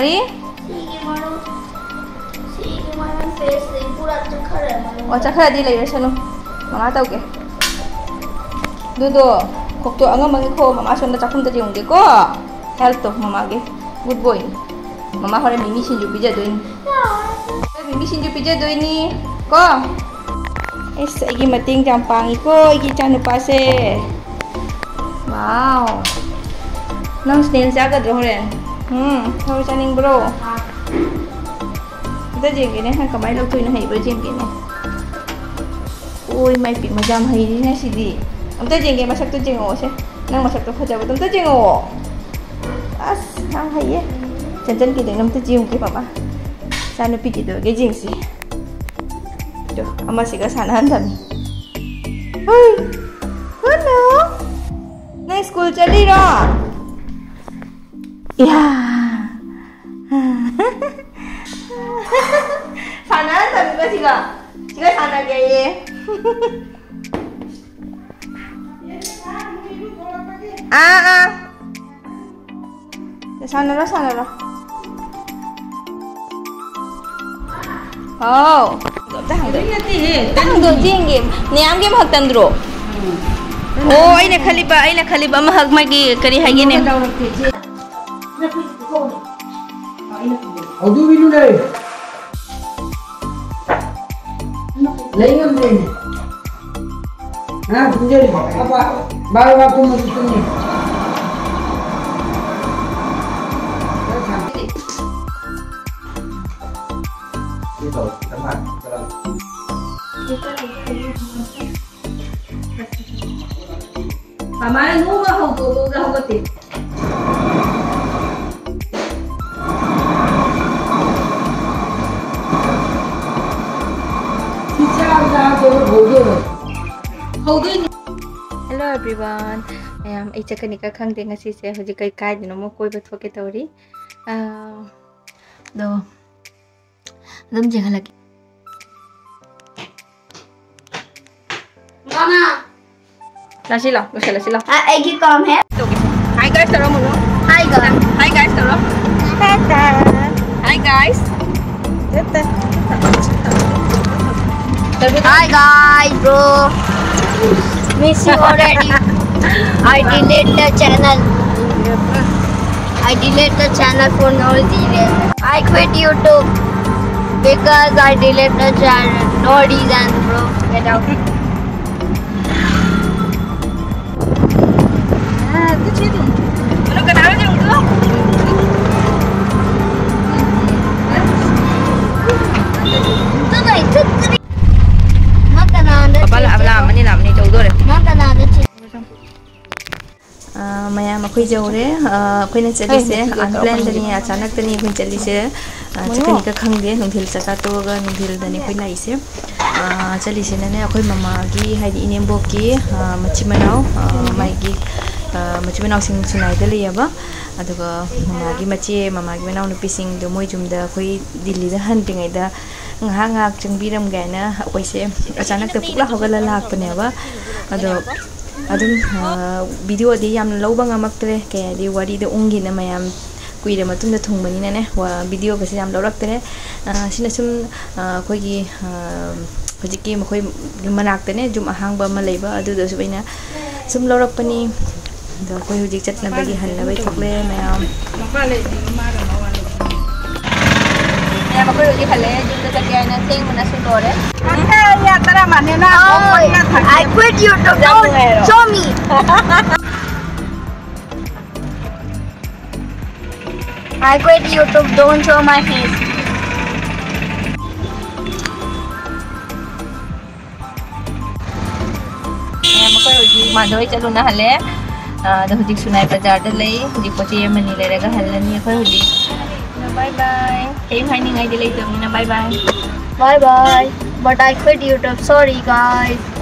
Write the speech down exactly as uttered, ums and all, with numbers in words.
ꯀꯔꯤ? ꯁꯤꯒꯤ ꯃꯔꯨꯝ, ꯁꯤꯒꯤ ꯃꯔꯨꯝ ꯄꯦꯁꯇꯒꯤ ꯄꯨꯔꯥ ꯆꯠꯈ꯭ꯔꯦ ꯃꯔꯨꯝ꯫ ꯑꯣ, ꯆꯠꯈ꯭ꯔꯗꯤ ꯂꯩꯔꯁꯅꯨ꯫ ꯃꯃꯥ ꯇꯧꯒꯦ꯫ ꯑꯗꯨꯗꯣ, ꯈꯣꯛꯇꯣ ꯑꯉꯝ ꯑꯉꯝ ꯈꯣꯛꯑꯣ꯫ ꯃꯃꯥ ꯁꯣꯝꯗ ꯆꯥꯛꯈꯨꯝꯗ ꯌꯦꯡꯉꯨꯒꯦꯀꯣ꯫ ꯍꯦꯜꯞꯇꯣ ꯃꯃꯥꯒꯤ꯫ ꯒꯨꯗ ꯕꯣꯏꯅꯤ꯫ ꯃꯃꯥ ꯍꯣꯔꯦꯟ ꯃꯤꯃꯤ ꯁꯤꯡꯖꯨ ꯄꯤꯖꯗꯣꯏꯅꯤ꯫ ꯃꯤꯃꯤ ꯁꯤꯡꯖꯨ ꯄꯤꯖꯗꯣꯏꯅꯤ ꯀꯣ꯫ ꯑꯩꯁ, ꯑꯩꯒꯤ ꯃꯇꯦꯡ ꯌꯥꯝ ꯄꯥꯡꯉꯤꯀꯣ ꯑꯩꯒꯤ ꯏꯆꯥꯅꯨꯄꯥꯁꯦ꯫ ꯋꯥꯎ꯫ ꯅꯪ ꯁ꯭ꯅꯦꯜ ꯆꯥꯒꯗ꯭ꯔꯣ ꯍꯣꯔꯦꯟ? ꯎꯝ, ꯊꯔꯣꯏ ꯆꯥꯅꯤꯡꯕ꯭ꯔꯣ? ꯑꯝꯇ ꯌꯦꯡꯒꯦꯅꯦ, ꯅꯪ ꯀꯃꯥꯏꯅ ꯂꯧꯊꯣꯛꯏꯅꯣ, ꯍꯩꯕ꯭ꯔꯥ ꯌꯦꯡꯒꯦꯅꯦ꯫ ꯑꯣꯏ, ꯃꯥꯏ ꯄꯤꯛ ꯃꯆꯥ ꯌꯥꯝ ꯍꯩꯔꯤꯅꯦ ꯁꯤꯗꯤ꯫ ꯑꯝꯇ ꯌꯦꯡꯒꯦ, ꯃꯁꯛꯇꯣ ꯌꯦꯡꯉꯛꯑꯣꯁꯦ꯫ ꯅꯪ ꯃꯁꯛꯇꯣ ꯐꯖꯕꯗꯣ ꯑꯝꯇ ꯌꯦꯡꯉꯛꯑꯣ꯫ ꯑꯁ, ꯌꯥꯝ ꯍꯩꯌꯦ꯫ ꯆꯟꯆꯟ ꯀꯩꯗꯧꯅꯣ ꯑꯝꯇ ꯌꯦꯡꯉꯨꯒꯦ ꯃꯃꯥ꯫ ꯏꯆꯥꯅꯨꯄꯤꯒꯤꯗꯣ ꯌꯦꯡꯁꯤ꯫ ꯇꯨ, ꯑꯃꯁꯤꯒ ꯁꯥꯟꯅꯍꯟꯗꯕꯅꯤ꯫ ꯍꯨꯏ! ꯀꯨꯅꯨ! ꯅꯪ ꯁ꯭ꯀꯨꯜ ꯆꯠꯂꯤꯔꯣ? ꯏꯌꯥ! ꯁꯥꯟꯅꯍꯟꯗꯕꯤꯕ ꯁꯤꯒ꯫ ꯁꯤꯒ ꯁꯥꯟꯅꯒꯦꯌꯦ꯫ ꯑꯥ, ꯑꯥ꯫ ꯁꯥꯟꯅꯔꯣ, ꯁꯥꯟꯅꯔꯣ꯫ ꯍꯥꯎ꯫ ꯑꯝꯇ ꯍꯥꯡꯗꯣꯛ-, ꯅꯠꯇꯦꯍꯦ, ꯑꯝꯇ ꯍꯥꯡꯗꯣꯛ-, ꯌꯦꯡꯒꯦ꯫ ꯅꯦꯌꯥꯝꯒꯤ ꯑꯃꯈꯛꯇꯪꯗꯨꯔꯣ? ꯎꯝ꯫ ꯑꯣ, ꯑꯩꯅ ꯈꯜꯂꯤꯕ, ꯑꯩꯅ ꯈꯜꯂꯤꯕ ꯑꯃꯈꯛ ꯃꯥꯒꯤ ꯀꯔꯤ ꯍꯥꯏꯒꯦꯅꯦ? ꯇꯧꯔꯛꯀꯦ, ꯆꯦ꯫ ꯍꯧꯗꯣꯛꯄꯤꯅꯨꯅꯦ꯫ ꯂꯩ ꯉꯝꯗ꯭ꯔꯦꯅꯦ꯫ ꯉꯔꯥꯡ ꯇꯨꯝꯖꯔꯤꯕꯣ? ꯕꯥꯔꯣ ꯕꯥꯔꯣ ꯇꯨꯝꯃꯁꯨ ꯇꯨꯝꯃꯤ꯫ ꯃꯃꯥꯅ ꯅꯣꯡꯃ ꯍꯧꯗꯣꯛꯑꯒ ꯍꯧꯒꯠꯇꯦ꯫ ꯁꯤ ꯆꯥꯕꯗ ꯍꯥꯞꯄꯒ ꯍꯧꯗꯣꯏꯔꯣ? ꯍꯧꯗꯣꯏꯅꯤ꯫ Hello everyone, ꯃꯌꯥꯝ, ꯑꯩ ꯆꯠꯀꯅꯤ ꯀ ꯈꯪꯗꯦ ꯉꯁꯤꯁꯦ꯫ ꯍꯧꯖꯤꯛ ꯀꯩ ꯀꯥꯏꯗꯅꯣꯃ ꯀꯣꯏꯕ ꯊꯣꯛꯀꯦ ꯇꯧꯔꯤ꯫ ꯑꯥ, ꯑꯗꯣ ꯑꯗꯨꯝ ꯌꯦꯡꯍꯜꯂꯛꯀꯦ꯫ ꯃꯃꯥ! ꯂꯥꯁꯤ ꯂꯥꯎ, ꯂꯣꯏꯁꯤꯜꯂꯁꯤ ꯂꯥꯎ꯫ ꯑ, ꯑꯩꯒꯤ ꯀꯣꯝ ꯍꯦ꯫ ꯇꯧꯒꯦ꯫ Hi guys ꯇꯧꯔꯣ, ꯃꯨꯅꯨ꯫ Hi guys꯫ Hi guys ꯇꯧꯔꯣ꯫ Hi guys꯫ Guys. Hi guys, bro. Miss you already. I delete the channel. I delete the channel for no reason. I quit YouTube because I delete the channel. No reason, bro. Get out. Papa, ꯂꯥꯛꯑꯕ, ꯂꯥꯛꯑꯝꯃꯅꯤ, ꯂꯥꯛꯑꯝꯃꯅꯤ, ꯇꯧꯗꯣꯔꯦ꯫ ꯑꯥ, ꯃꯌꯥꯝ ꯑꯩꯈꯣꯏ ꯌꯧꯔꯦ꯫ ꯑꯥ, ꯑꯩꯈꯣꯏꯅ ꯆꯠꯂꯤꯁꯦ ꯑꯟꯄ꯭ꯂꯥꯟꯗꯅꯤ, ꯑꯆꯥꯅꯛꯇꯅꯤ ꯑꯩꯈꯣꯏꯅ ꯆꯠꯂꯤꯁꯦ꯫ ꯑꯥ, ꯆꯠꯀꯅꯤꯒ ꯈꯪꯗꯦ, ꯅꯨꯡꯊꯤꯜ ꯆꯥꯛ ꯆꯥ ꯇꯣꯛꯑꯒ ꯅꯨꯡꯊꯤꯜꯗꯅꯤ ꯑꯩꯈꯣꯏ ꯂꯥꯛꯏꯁꯦ꯫ ꯑꯥ, ꯆꯠꯂꯤꯁꯤꯅꯅꯦ ꯑꯩꯈꯣꯏ ꯃꯃꯥꯒꯤ, ꯍꯥꯏꯗꯤ ꯏꯅꯦꯝꯕꯣꯛꯀꯤ, ꯑꯥ, ꯃꯆꯤꯟ ꯃꯅꯥꯎ, ꯑꯥ, ꯃꯥꯒꯤ, ꯑꯥ, ꯃꯆꯤꯟ ꯃꯅꯥꯎꯁꯤꯡ ꯁꯨꯅꯥꯏꯗ ꯂꯩꯌꯦꯕ꯫ ꯑꯗꯨꯒ ꯃꯃꯥꯒꯤ ꯃꯆꯦ, ꯃꯃꯥꯒꯤ ꯃꯅꯥꯎꯅꯨꯄꯤꯁꯤꯡꯗꯣ ꯃꯣꯏ ꯌꯨꯝꯗ ꯑꯩꯈꯣꯏ ꯗꯤꯜꯂꯤꯗ ꯍꯟꯗ꯭ꯔꯤꯉꯩꯗ ꯉꯥꯏꯍꯥꯛ ꯉꯥꯏꯍꯥꯛ ꯆꯪꯕꯤꯔꯝꯒꯦ ꯍꯥꯏꯅ ꯑꯩꯈꯣꯏꯁꯦ ꯑꯆꯥꯅꯛꯇ ꯄꯨꯛꯂꯥꯎ ꯍꯧꯒꯠꯂ ꯂꯥꯛꯄꯅꯦꯕ꯫ ꯑꯗꯣ ꯑꯗꯨꯝ, ꯑ, ꯚꯤꯗꯤꯑꯣꯗꯤ ꯌꯥꯝꯅ ꯂꯧꯕ ꯉꯝꯃꯛꯇ꯭ꯔꯦ, ꯀꯩ ꯍꯥꯏꯗꯤ ꯋꯥꯔꯤꯗꯣ ꯎꯪꯒꯤꯅ ꯃꯌꯥꯝ ꯀꯨꯏꯔ ꯃꯇꯨꯡꯗ ꯊꯨꯡꯕꯅꯤꯅꯅꯦ, ꯋꯥ-, ꯚꯤꯗꯤꯑꯣꯒꯁꯦ ꯌꯥꯝ ꯂꯧꯔꯛꯇ꯭ꯔꯦ꯫ ꯑ, ꯁꯤꯅ ꯁꯨꯝ, ꯑ, ꯑꯩꯈꯣꯏꯒꯤ, ꯑ, ꯍꯧꯖꯤꯛꯀꯤ ꯃꯈꯣꯏ ꯃꯅꯥꯛꯇꯅꯦ ꯌꯨꯝ ꯑꯍꯥꯡꯕ ꯑꯃ ꯂꯩꯕ, ꯑꯗꯨꯗꯁꯨ ꯑꯩꯅ ꯁꯨꯝ ꯂꯧꯔꯛꯄꯅꯤ꯫ ꯑꯗꯣ ꯑꯩꯈꯣꯏ ꯍꯧꯖꯤꯛ ꯆꯠꯅꯕꯒꯤ ꯍꯟꯅꯕꯒꯤ ꯊꯣꯛꯂꯦ ꯃꯌꯥꯝ꯫ ꯃꯌꯥꯝ ꯑꯩꯈꯣꯏ ꯍꯧꯖꯤꯛ ꯍꯜꯂꯛꯑꯦ, ꯌꯨꯝꯗ ꯆꯠꯀꯦ ꯍꯥꯏꯅ ꯊꯦꯡꯕꯅꯁꯨ ꯂꯣꯏꯔꯦ꯫ ꯍꯣꯏ, I quit YouTube. Don't show me. I quit YouTube. Don't show my face. ꯃꯌꯥꯝ ꯑꯩꯈꯣꯏ ꯍꯧꯖꯤꯛ ꯃꯥꯗꯣ ꯍꯣꯏ ꯆꯠꯂꯨꯅ ꯍꯜꯂꯦ꯫ ꯑꯥ, ꯑꯗꯣ ꯍꯧꯖꯤꯛ ꯁꯨꯅꯥꯏ ꯕꯖꯥꯔꯗ ꯂꯩ꯫ ꯍꯧꯖꯤꯛ ꯄꯣꯠ ꯆꯩ ꯑꯃꯅꯤ ꯂꯩꯔꯒ ꯍꯜꯂꯅꯤ ꯑꯩꯈꯣꯏ ꯍꯧꯖꯤꯛ꯫ Bye bye. ꯀꯔꯤꯝ ꯍꯥꯏꯅꯤꯡꯉꯥꯏꯗꯤ ꯂꯩꯇꯕꯅꯤꯅ bye bye. Bye bye. But I quit YouTube. Sorry, guys.